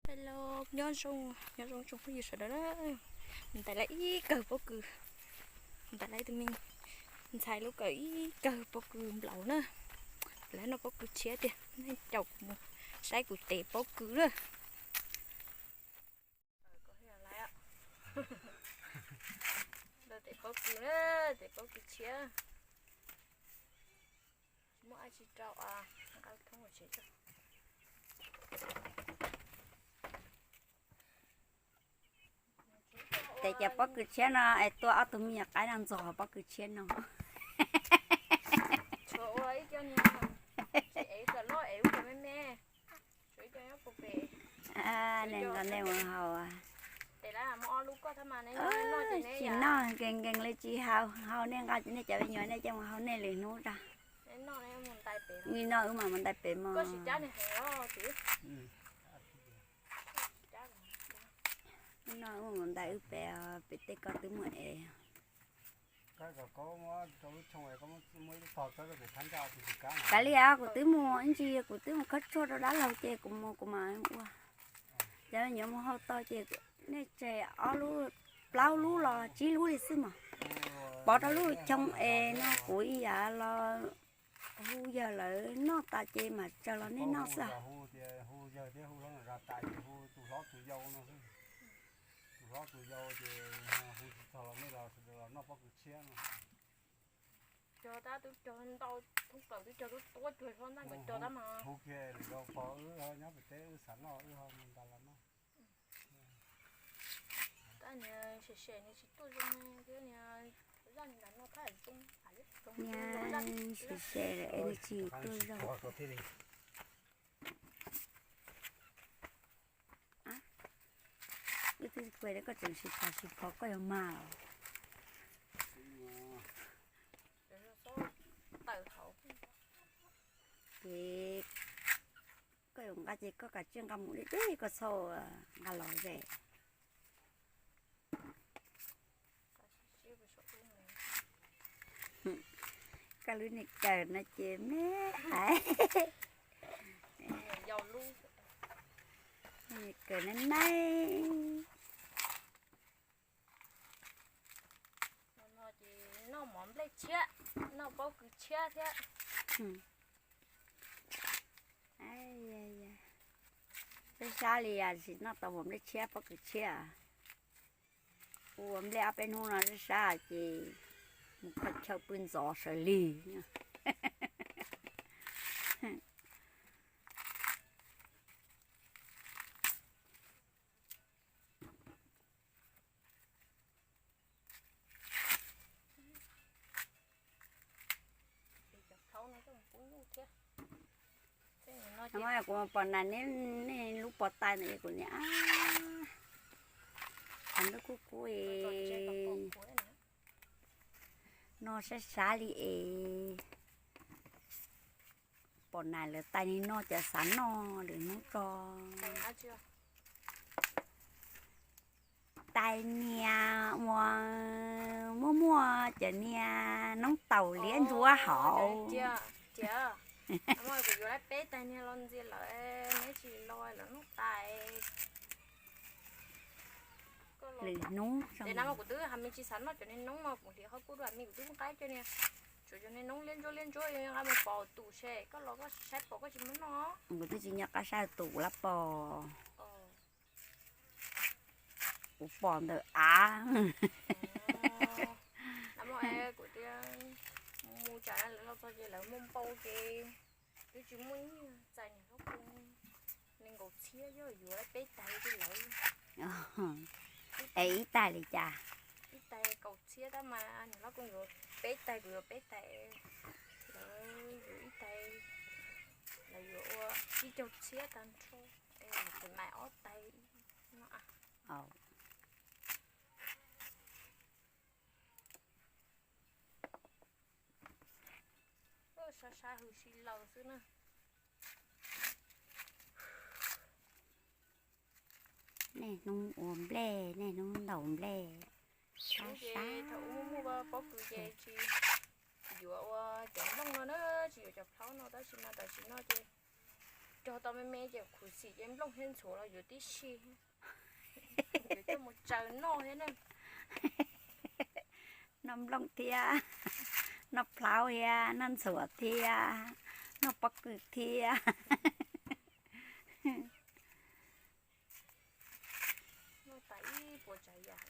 Hello, nyob zoo, nyob zoo tsoom phooj ywg sawv daws na. Ntais lawv ib kawm pob kws, ntais lawv tus me ntxhais lub kawm ib kawm pob kws nplaum na. Lawv noj pob kws tshiab tiag, nej caum kuv mus saib kuv tev pob kws na. Tev pob kws na, tev pob kws tshiab. Muaj dab tsi rau nqa thoob ua tsev tso. Ces cov pob kws tshiab no es tua ob tug me nyuam qaib no ntxuag pob kws tshiab no. Tshuav ua ib co niag tsis ev kom loj ev lub me me. Tshuav ib co nyob puag pem. Nej nqa nej mus haus. Tes lawv muaj ob lub koj thab mas nej noj ces nej tsis noj nkees nkees li tsis haus, haus nej nqa nej cov me nyuam nej coj mus haus nej lwm hnub tso. Nej noj nej mus ntais pem. Nej noj wb mam mus ntais pem mog. Koj sim cab nws heev os. Wb noj wb mus ntais wb pem, pem tej koj twb muaj ev. Kav liam, kuv twb mus ib ntsis kuv twb mus khawb tshuaj rau dab laug ces kuv mus kuv mam ua. Cov me nyuam mus haus tau ces nej tseg ob lub, plaub lub los tsib lub li xwb mas. Pov rau lub choo es no kuv ib yam los hu yawg lawv noj tas ces mam tsaws los nej noj xwb. Tus hlob tus yau ces hu tsis txog los nej los sawv daws los noj pob kws tshiab no. Cog tab twb cog ntau, thoob plaws twb cog tuab tuab cuag hlob ntaj nkawd cog tab mas. Hu kiag lwm zaus pog wb nyob pem teb wb xav noj wb ho mus ntas los noj. Tab niag sem sem niag tsis tuaj zoo thiab niag zaj nkas noj thab zoo. Niag sem sem es nws tsis tuaj zoo. Wb twb kuj koj tseem sib phov sib phov koj yuav mag los. Ces koj yuav nqa ces koj kav tsij nqa mus deb deb koj txhob nqa los ze. Koj lub niag kawm no ces me hais. Niag kawm nab nab. Noj mov nplej tshiab, noj pob kws tshiab thiab. Sab sab li tsis noj tau mov nplej tshiab pob kws tshiab. Ua nplej ob peb hnub no sab sab ces mus kho chaw pw ntxov sawv lig. Kuv pom nas, nej lub pov tais ntawd kuv niam, qhov ntuj kub kub, noj sab sab li es. Pom nas lawv tais niag noj cov xav noj lwm hnub tso. Tais niag uas muaj muaj cov niag noob taum liab ntsuab hauv. Kuv yuav lawv peb tais niag los ntxias lawv, neb tsis los lawv noob tais. Lwm hnub. Ces nag hmo kuv twb hais me tsis xav noj cov niag noob no, kuv hliv qhov kuj dua me kuv twb muab nqa cov niag, tshuav cov niag noob liab ntsuab liab ntsuab nqa mus pov tus se, koj los koj saib pom koj tsis muab noj. Kuv twb tsis nco qab saib tus lab pom. Kuv pom ntawm av. Nag hmo kuv tias mus tsam lawv los txog ces lawv muaj npau ces twb tsis muaj nyiaj txais niam hlob pw. Nees nkaum txhiab yog yuav peb tais rau lawv. Es ib tais li cas? Ib tais kaum txhiab tab mas niam hlob kuj yuav peb tais, kuv yuav peb tais, lawv yuav ib tais, lawv yuav ua tsib caug txhiab tag nrho, es kuv mam ob tais no. Sab sab hws si laws xwb na. Niaj hnub ua nplej, niaj hnub ntaus nplej. Sab sab. Thaum ub muaj pob kws ces tsis yuav ua cov nplooj no na, tsis yuav cov plhaub no, tab sis mas tam sim no ces Cog tau me me ces khuv xim ces nplooj thiab ntxhuav los yuav tib si. Yuav coj mus tsaws noj thiab na. Noj nplooj thiab, noj plhaub thiab, noj ntxhuav thiab, noj pob kws thiab. Noj tas ib puas tsav yam.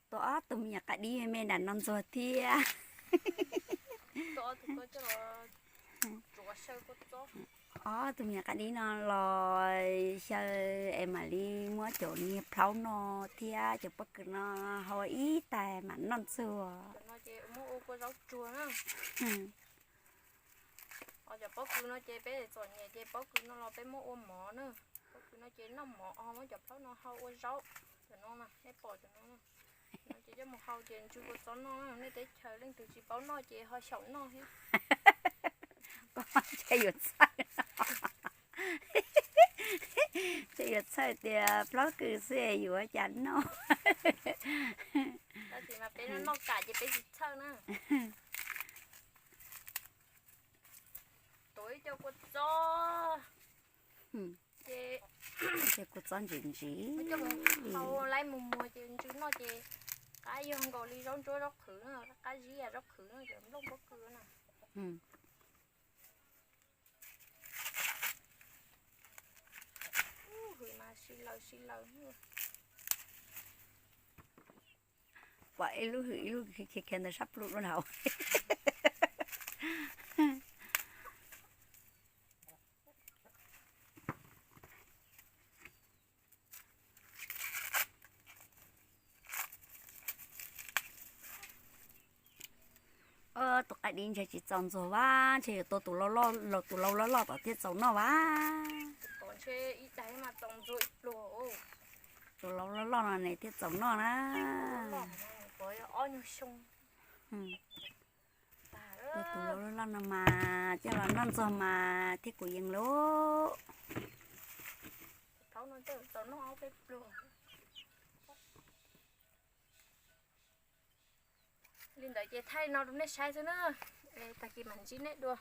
Tua ob tug me nyuam qaib dib me me nram no ntxuag thiab. Ob tug me nyuam qaib dib no los xyaw es mam li muab cov niag plhaub no thiab cov pob kws no hau ib tais mam noj ntxuag. Cov pob kws no ces peb txom nyem ces pob kws no los peb muab ua mov na. Pob kws no ces noj mov, ho muab cov plhaub no hau ua zaub. Cov no na, nej pom cov no na, no ces coj mus hau ces ntsw kua txob noj na. Nej teb chaws leej twg tsis paub noj ces ho xyaum noj thiab. Koj ntshe yuav txhawj no, ntshe yuav txhawj tias plhaub kws xwb yuav cas noj. Tab sis mas peb noj kam ces peb tsis txhawj na. Tuav ib co kua txob, ces cov kua txob ntsim ntsim, coj mus hau laib mus muag ces ntsw noj ces qab yog nkaus li zaub ntsuab zaub qhwv na, qab zib yam zaub qhwv na, cov nplooj pob kws na. Ub, hws mas si laws si laws. Pom ib lub hws ib lub khiav khiav ntawm sab plhu lub hauv. Tus qaib dib ntshe tsis txaus ntxuag vaj, ntshe yuav tua tus laus loj loj tom thiaj txaus noj vaj. Tus laus loj loj no ne thiaj txaus noj na. Tus laus loj loj no mas coj los noj ntxuag mas thiab kuv yees lauj. Li ntawd ces thaij no rau nej saib xwb na. Tag kis mam ntsib nej dua.